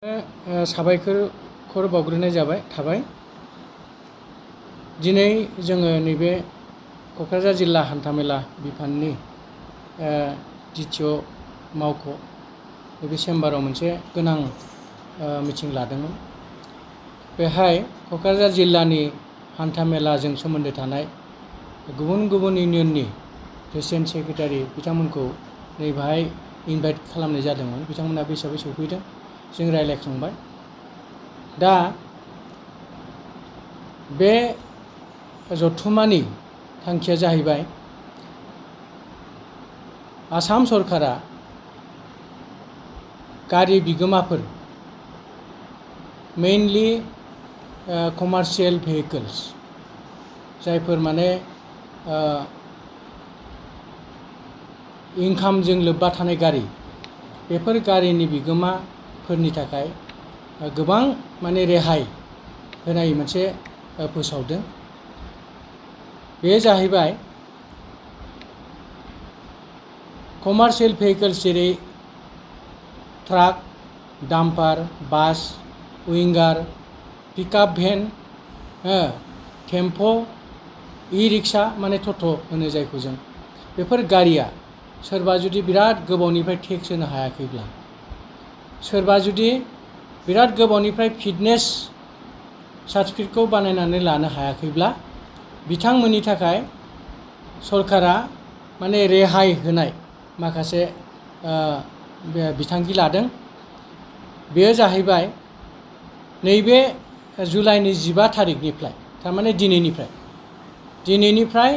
साबायखर बावग्रोनाय थाबाय। दिनै जोङो नैबे क'क्राझार जिल्ला हान्थामेला बिफाननि द्वितीय मावख' नैबे चेम्बाराव मोनसे गोनां मिटिं लादोंमोन। बेहाय क'क्राझार जिल्लानि हान्थामेलाजों सोमोन्दो थानाय गुबुन गुबुन इउनियननि प्रेसिडेन्ट सेक्रेटारि बिथांमोनखौ नैबेहाय इनभाइट खालामनाय जादोंमोन। बिथांमोना बे हिसाबै सौफैदों। जों रायज्लायखांबाय। दा बे जथुम्मानि थांखिया जाहैबाय आसाम सरकारा गारि बिगोमाफोर मेइनलि कमार्शियल भेहिकल्स जायफोर माने इनकामजों लोब्बा थानाय गारि, बेफोर गारिनि बिगोमाफोरनि थाखाय गोबां माने रेहाय होनाय मोनसे फोसावदों। बे जाहैबाय कमार्शियल भेहिकल्स जेरै ट्राक, डाम्पार, बास, उइंगार, पिकआप भेन, टेम्प', ई-रिक्शा माने टट' होनो जायखौ जों, बेफोर गारिया सोरबा जुदि बिराद गोबावनिफ्राय टेक्स होनो हायाखैब्ला, सोरबा जुदि बिराद गोबावनिफ्राय फिटनेस सार्टिफिकेटखौ बानायनानै लानो हायाखैब्ला, बिथांमोननि थाखाय सरकारा माने रेहाय होनाय माखासे बिथांखि लादों। बेयो जाहैबाय नैबे जुलाइनि 15 तारिखनिफ्राय, थारमाने दिनैनिफ्राय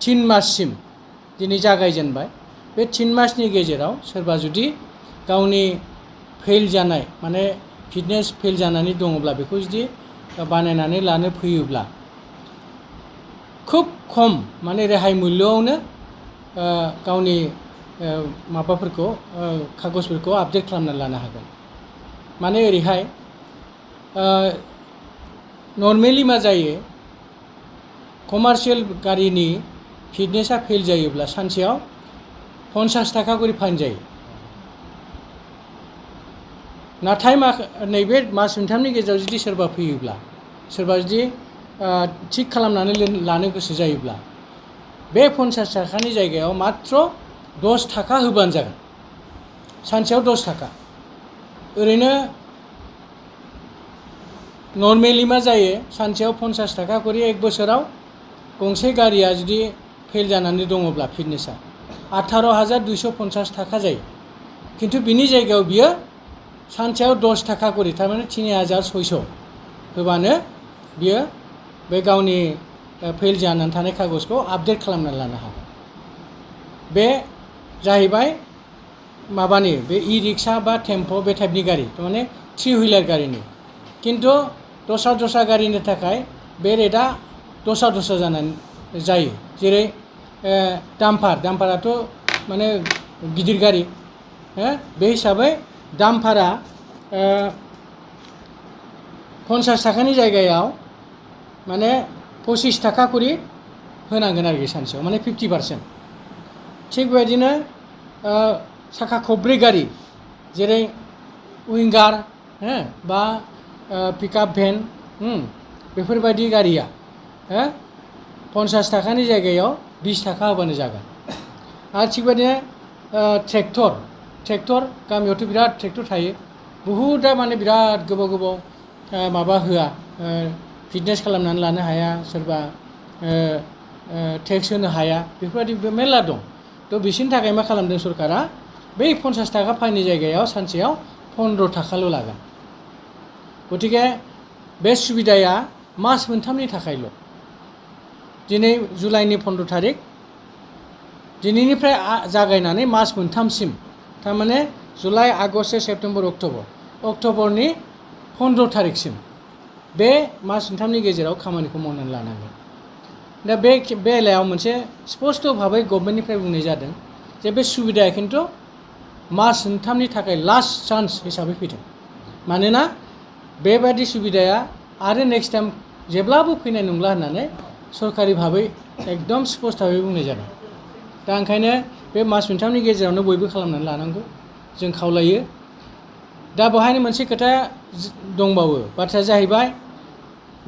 3 माससिम दिनै जागायजेनबाय। बे 3 मासनि गेजेराव सोरबा जुदि गावनि फेल जानाय माने फिटनेस फेल जानानै दङब्ला, बेखौ जुदि बानायनानै लानो फैयोब्ला खुब खम माने रेहाय मुल्यआवनो गावनि माबाफोरखौ कागजफोरखौ आपडेट खालामनानै लानो हागोन। माने ओरैहाय नर्मेलि मा जायो, कमार्शियल गारिनि फिटनेसा फेल जायोब्ला सानसेयाव 50 थाखा करि फाइन जायो। नाथाय नैबे मास मोनथामनि गेजेराव जुदि सोरबा फैयोब्ला, सोरबा जुदि थिग खालामनानै लानो गोसो जायोब्ला, बे 50 थाखानि जायगायाव मात्र 10 थाखा होबानो जागोन। सानसेयाव 10 थाखा। ओरैनो नर्मेलि मा जायो, सानसेयाव 50 थाखा करि एक बोसोराव गंसे गारिया जुदि फेल जानानै दङब्ला फिटनेसा 18,250 थाखा जायो। किन्तु बिनि जायगायाव बियो सानसेयाव 10 थाखा करि, थारमाने 3,600 होबानो बियो बे गावनि फेल जानानै थानाय कागजखौ आपडेट खालामनानै लानो हागोन। बे जाहैबाय माबानि बे ई-रिक्शा बा टेम्प' बे टाइपनि गारि, थारमाने 3 हुइलार गारिनि। किन्तु दस्रा गारिनि थाखाय बे रेटआ दस्रा जानानै जायो। जेरै डाम्पाराथ' माने गिदिर गारि, बे हिसाबै डाम्पारा 50 थाखानि जायगायाव माने 25 थाखा करि होनांगोन आरोखि सानसेयाव, माने 50%। थिग बेबायदिनो साखा खब्रै गारि जेरै उइंगार बा पिकआप भेन, बेफोरबायदि गारिया 50 थाखानि जायगायाव 20 थाखा होबानो जागोन। आरो थिग बेबायदिनो ट्रेक्टर गामियावथ' बिराद ट्रेक्टर थायो। बहुदा माने बिराद गोबाव माबा होआ, फिटनेस खालामनानै लानो हाया, सोरबा टेक्स होनो हाया, बेफोरबायदि मेरला दं। थ' बिसोरनि थाखाय मा खालामदों सरकारा, बै 50 थाखा फाइननि जायगायाव सानसेयाव 15 थाखाल' लागोन। गतिके बे सुबिदाया मास मोनथामनि थाखायल'। दिनै जुलाइनि 15 तारिख, दिनैनिफ्राय जागायनानै मास मोनथामसिम, थारमाने जुलाइ, आगष्ट, सेप्तेम्बर, अक्ट'बरनि 15 तारिखसिम बे मास मोनथामनि गेजेराव खामानिखौ मावनानै लानांगोन। दा बे बेलायाव मोनसे स्पष्ट भाबै गभर्नमेन्टनिफ्राय बुंनाय जादों जे बे सुबिदाया खिन्थु मास मोनथामनि थाखाय लास्ट चान्स हिसाबै फैदों। मानोना बेबायदि सुबिदाया आरो नेक्स्ट टाइम जेब्लाबो फैनाय नंला होननानै सरकारि भाबै एकदम स्पष्टयै बुंनाय जादों। दा ओंखायनो बे मास मोनथामनि गेजेरावनो बयबो खालामनानै लानांगौ जों खावलायो। दा बेवहायनो मोनसे खोथा दंबावो बाथ्राया जाहैबाय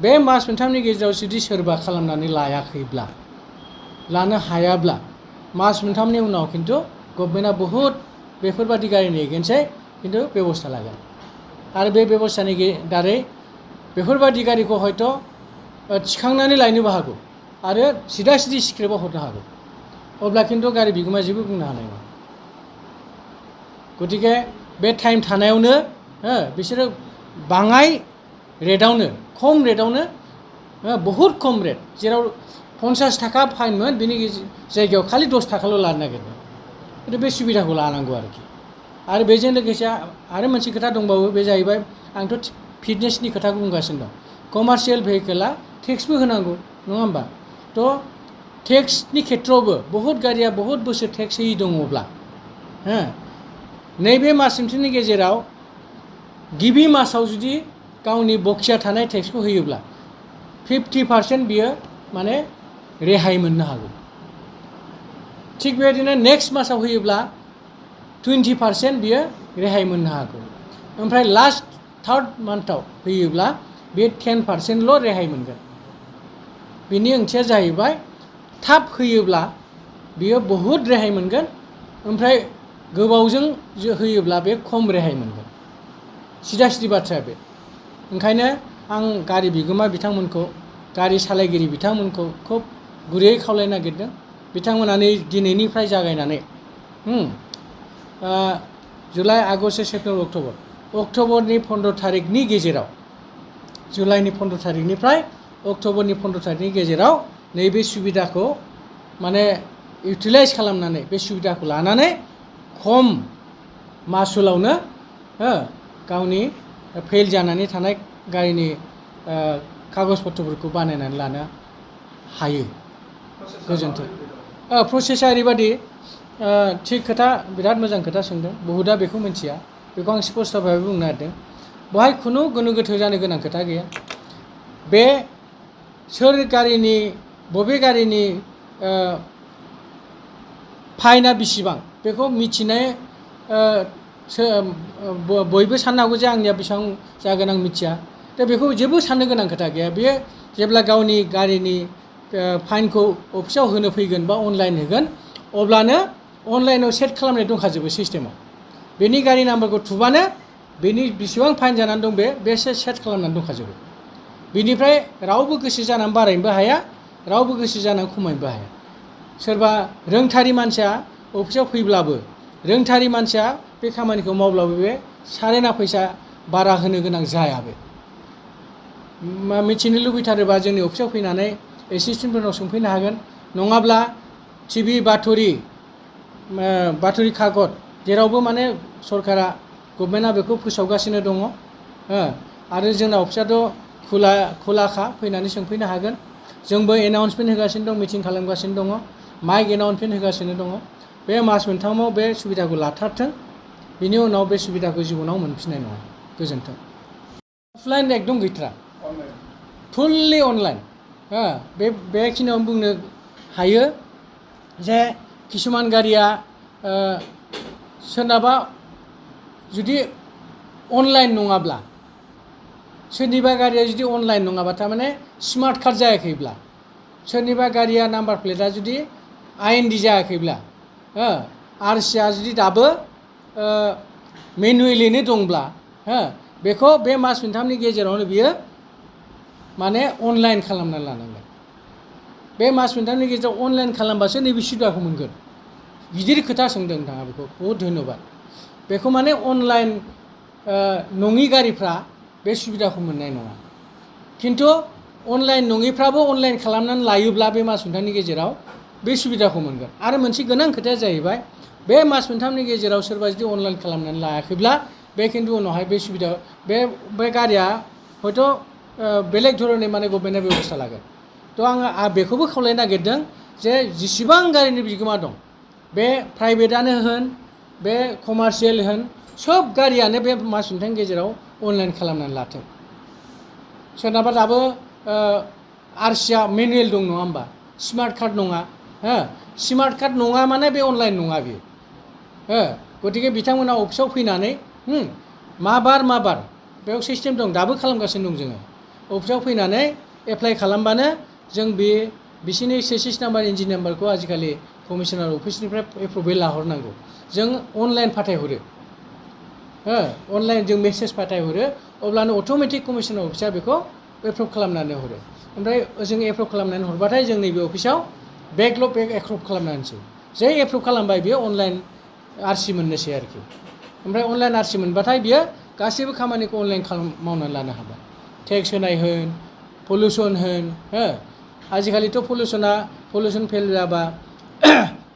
बे मास मोनथामनि गेजेराव जुदि सोरबा खालामनानै लायाखैब्ला लानो हायाब्ला मास मोनथामनि उनाव खिन्थु गभर्नमेन्टआ बहुद बेफोरबादि गारिनि एगेन्स्टै खिन्थु बेबस्था लागोन आरो बे बेबस्थानि दारै बेफोरबादि गारिखौ हयथ' थिखांनानै लायनोबो हागौ आरो सिदा सिदि स्क्रेपआव हरनो हागौ अब्ला खिन्थु गारि बिगोमाया जेबो बुंनो हानाय नङा गतिके बे टाइम थानायावनो बिसोरो बाङाय रेटआवनो खम रेटआवनो बहुद खम रेट जेराव 50 थाखा फाइनमोन बिनि जायगायाव खालि 10 थाखाल' लानो नागिरदों खिन्थु बे सुबिदाखौ लानांगौ आरोखि आरो बेजों लोगोसे आरो मोनसे खोथा दंबावो बे जाहैबाय आंथ' फिटनेसनि खोथाखौ बुंगासिनो दं कमार्शियेल भेहिकेला टेक्सबो होनांगौ नङा होमबा थ' टेक्सनि खेथ्रआवबो बहुद गारिया बहुद बोसोर टेक्स होयि दङब्ला नैबे मास मोनसेनि गेजेराव गिबि मासाव जुदि गावनि बखिया थानाय टेक्सखौ होयोब्ला 50% बियो माने रेहाय मोननो हागौ थिग बेबायदिनो नेक्स्ट मासाव होयोब्ला 20% बियो रेहाय मोननो हागौ ओमफ्राय लास्ट थार्ड मान्थआव होयोब्ला बे 10%ल' रेहाय मोनगोन बिनि ओंथिया जाहैबाय थाब होयोब्ला बियो बहुद रेहाय मोनगोन ओमफ्राय गोबावजों होयोब्ला बे खम रेहाय मोनगोन सिदा सिदि बाथ्राया बे ओंखायनो आं गारि बिगोमा बिथांमोनखौ गारि सालायगिरि बिथांमोनखौ खुब गुरैयै खावलायनो नागिरदों बिथांमोना दिनैनिफ्राय जागायनानै जुलाइ आगष्ट सेप्तेम्बर अक्ट'बरनि 15 थारिखनि गेजेराव जुलाइनि 15 थारिखनिफ्राय अक्ट'बरनि 15 थारिखनि गेजेराव नैबे सुबिदाखौ माने इउटिलाइज खालामनानै बे सुबिदाखौ लानानै खम मासुलावनो गावनि फेल जानानै थानाय गारिनि कागज पत्रफोरखौ बानायनानै लानो हायो गोजोन्थों प्रसेसा ओरैबादि थिग खोथा बिराद मोजां खोथा सोंदों बहुदा बेखौ मिथिया बेखौ आं स्पष्ट भाबै बुंनो नागिरदों बेवहाय खुनु गोनो गोथो जानो गोनां खोथा गैया बे सोर गारिनि बबे गारिनि फाइना बेसेबां बेखौ मिथिनाय बयबो साननो हागौ जे आंनिया बेसेबां जागोन आं मिथिया दा बेखौ जेबो साननो गोनां खोथा गैया बेयो जेब्ला गावनि गारिनि फाइनखौ अफिसाव होनो फैगोन बा अनलाइन होगोन अब्लानो अनलाइनाव सेट खालामनाय दंखाजोबो सिस्टेमाव बेनि गारि नाम्बारखौ थुबानो बेनि बेसेबां फाइन जानानै दं बे सेट खालामनानै दंखाजोबो बिनिफ्राय रावबो गोसो जानानै बारायनोबो हाया रावबो गोसो जानानै खमायनोबो हाया सोरबा रोंथारि मानसिया अफिसाव फैब्लाबो रोंथारि मानसिया बे खामानिखौ मावब्लाबो बे सारेना फैसा बारा होनो गोनां जाया बे मिथिनो लुबैथारोबा जोंनि अफिसाव फैनानै एसिस्टेन्टफोरनाव सोंफैनो हागोन नङाब्ला टिभि बाथरि खागज जेरावबो माने सरकारा गभर्नमेन्टआ बेखौ फोसावगासिनो दङ आरो जोंना अफिसाथ' खुलाखा फैनानै सोंफैनो हागोन जोंबो एनाउन्समेन्ट होगासिनो दं मिटिं खालामगासिनो दङ माइक एनाउन्समेन्ट होगासिनो दङ बे मास मोनथामाव बे सुबिदाखौ लाथारथों बिनि उनाव बे सुबिदाखौ जिबनाव मोनफिननाय नङा गोजोन्थों अफलाइन एकदम गैथारा फुल्लि अनलाइन बेखिनियाव बुंनो हायो जे किसुमान गारिया सोरनाबा जुदि अनलाइन नङाब्ला सोरनिबा गारिया जुदि अनलाइन नङाबा थारमाने स्मार्ट कार्ड जायाखैब्ला सोरनिबा गारिया नाम्बार प्लेटआ जुदि IND जायाखैब्ला RCआ जुदि दाबो मेनुवेलिनो दंब्ला बेखौ बे मास मोनथामनि गेजेरावनो बियो माने अनलाइन खालामना लानांगोन बे मास मोनथामनि गेजेराव अनलाइन खालामबासो नैबे सुबिदाखौ मोनगोन गिदिर खोथा सोंदों नोंथाङा बेखौ बहुद धन्यबाद बेखौ माने अनलाइन नङि गारिफ्रा बे सुबिदाखौ मोननाय नङा खिन्थु अनलाइन नङिफ्राबो अनलाइन खालामनानै लायोब्ला बे मास मोनथामनि गेजेराव बे सुबिदाखौ मोनगोन आरो मोनसे गोनां खोथाया जाहैबाय बे मास मोनथामनि गेजेराव सोरबा जुदि अनलाइन खालामनानै लायाखैब्ला बे खिन्थु उनावहाय बे सुबिदा बे गारिया हयथ' बेलेग धरननि माने गभर्नमेन्टआ बेबस्था लागोन थ' आङो बेखौबो खावलायनो नागिरदों जे जेसेबां गारिनि बिगोमा दं बे प्राइभेटआनो होन बे कमार्शियेल होन सब गारियानो बे मास मोनथामनि गेजेराव अनलाइन खालामनानै लाथों सोरनाबा दाबो RCआ मेनुवेल दं नङा होमबा स्मार्ट कार्ड नङा स्मार्ट कार्ड नङा माने बे अनलाइन नङा बेयो गतिके बिथांमोना अफिसाव फैनानै मा बार बेयाव सिस्टेम दं दाबो खालामगासिनो दं जोङो अफिसाव फैनानै एप्लाइ खालामबानो जों बिसिनि सेसिस नाम्बार इन्जि नाम्बारखौ आजिखालि कमिशनार अफिसनिफ्राय एप्रुभेल लाहरनांगौ जों अनलाइन फाथायहरो अनलाइन जों मेसेज फाथायहरो अब्लानो अट'मेटिक कमिशनार अफिसा बेखौ एप्रुभ खालामनानै हरो ओमफ्राय जों एप्रुभ खालामनानै हरबाथाय जों नैबे अफिसाव बेकलग एप्रुभ खालामनानै होनोसै जै एप्रुभ खालामबाय बियो अनलाइन आरसि मोननोसै आरोखि ओमफ्राय अनलाइन आरसि मोनबाथाय बियो गासैबो खामानिखौ अनलाइन मावनानै लानो हाबाय टेक्स होनाय होन पलिउसन होन आजिखालिथ' पलिउसन फेल जाबा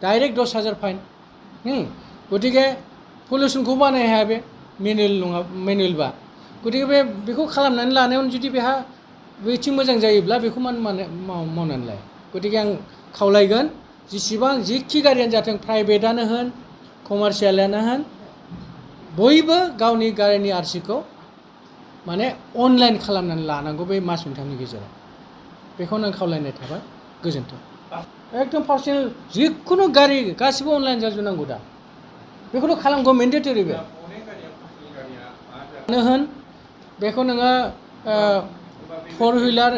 डाइरेक्ट 10,000 फाइन गतिके पलिउसनखौ बानाय हाया बे मेनुवेलबा गतिके बेखौ खालामनानै लानायावनो जुदि बेहा बैथिं मोजां जायोब्ला बेखौ मावनानै लाया गतिके आं खावलायगोन जेसेबां जिखि गारियानो जाथों प्राइभेटआनो होन कमार्सियेलानो होन बयबो गावनि गारिनि आरसिखौ माने अनलाइन खालामनानै लानांगौ बे मास मोनथामनि गेजेराव बेखौनो आं खावलायनाय थाबाय गोजोन्थों एकदम पार्सनेल जिखुनु गारि गासिबो अनलाइन जाजोबनांगौ दा बेखौथ' खालामगौ मेन्डेटरि बे होन बेखौ नोङो 4-व्हिलार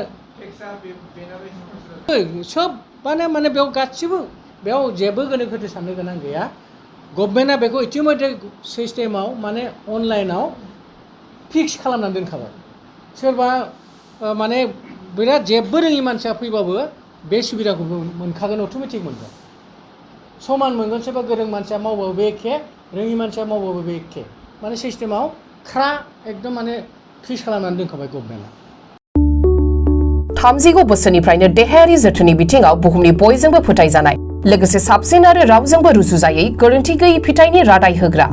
सोबानो माने बेयाव गासिबो बेयाव जेबो गोनो गोथो साननो गोनां गैया गभर्नमेन्टआ बेखौ इतिमध्य सिस्टेमाव माने अनलाइनाव फिक्स खालामनानै दोनखाबाय सोरबा माने बिराद जेबो रोङि मानसिया फैबाबो बे सुबिदाखौ मोनखागोन अट'मेटिक मोनगोन समान मोनगोन सोरबा गोरों मानसिया मावबाबो बे एखे रोङि मानसिया मावबाबो बे एखे माने सिस्टेमाव ख्रा एकदम माने फिक्स खालामनानै दोनखाबाय गभर्नमेन्टआ 30 बोसोरनिफ्रायनो देहायारि जोथोननि बिथिङाव बुहुमनि बयजोंबो फोथायजानाय लोगोसे साबसिन आरो रावजोंबो रुजुजायै गोरोन्थि गैयै फिथाइनि रादाय होग्रा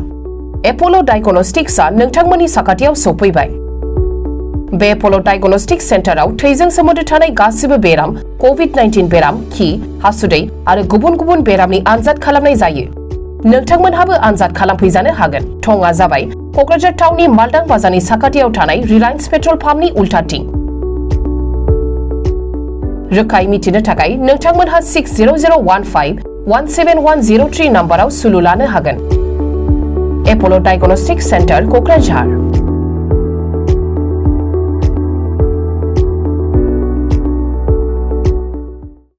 एप'ल' डायग्नोस्टिक्सआ नोंथांमोननि साखाथियाव सौफैबाय बे एप'ल' डायग्नोस्टिक्स सेन्टाराव थैजों सोमोन्दो थानाय गासिबो बेराम COVID-19 बेराम खि हासुदै आरो गुबुन गुबुन बेरामनि आनजाद खालामनाय जायो नोंथांमोनहाबो आनजाद खालामफैजानो हागोन थंआ जाबाय क'क्राझार टाउननि मालदां बाजारनि साखाथियाव थानाय रिलायन्स पेट्रल पाम्पनि उल्टाथिं रोखायै मिथिनो थाखाय नोंथांमोनहा 6001517103 नाम्बाराव सुलु लानो हागोन एप'ल' डायग्नोस्टिक्स सेन्टार क'क्राझार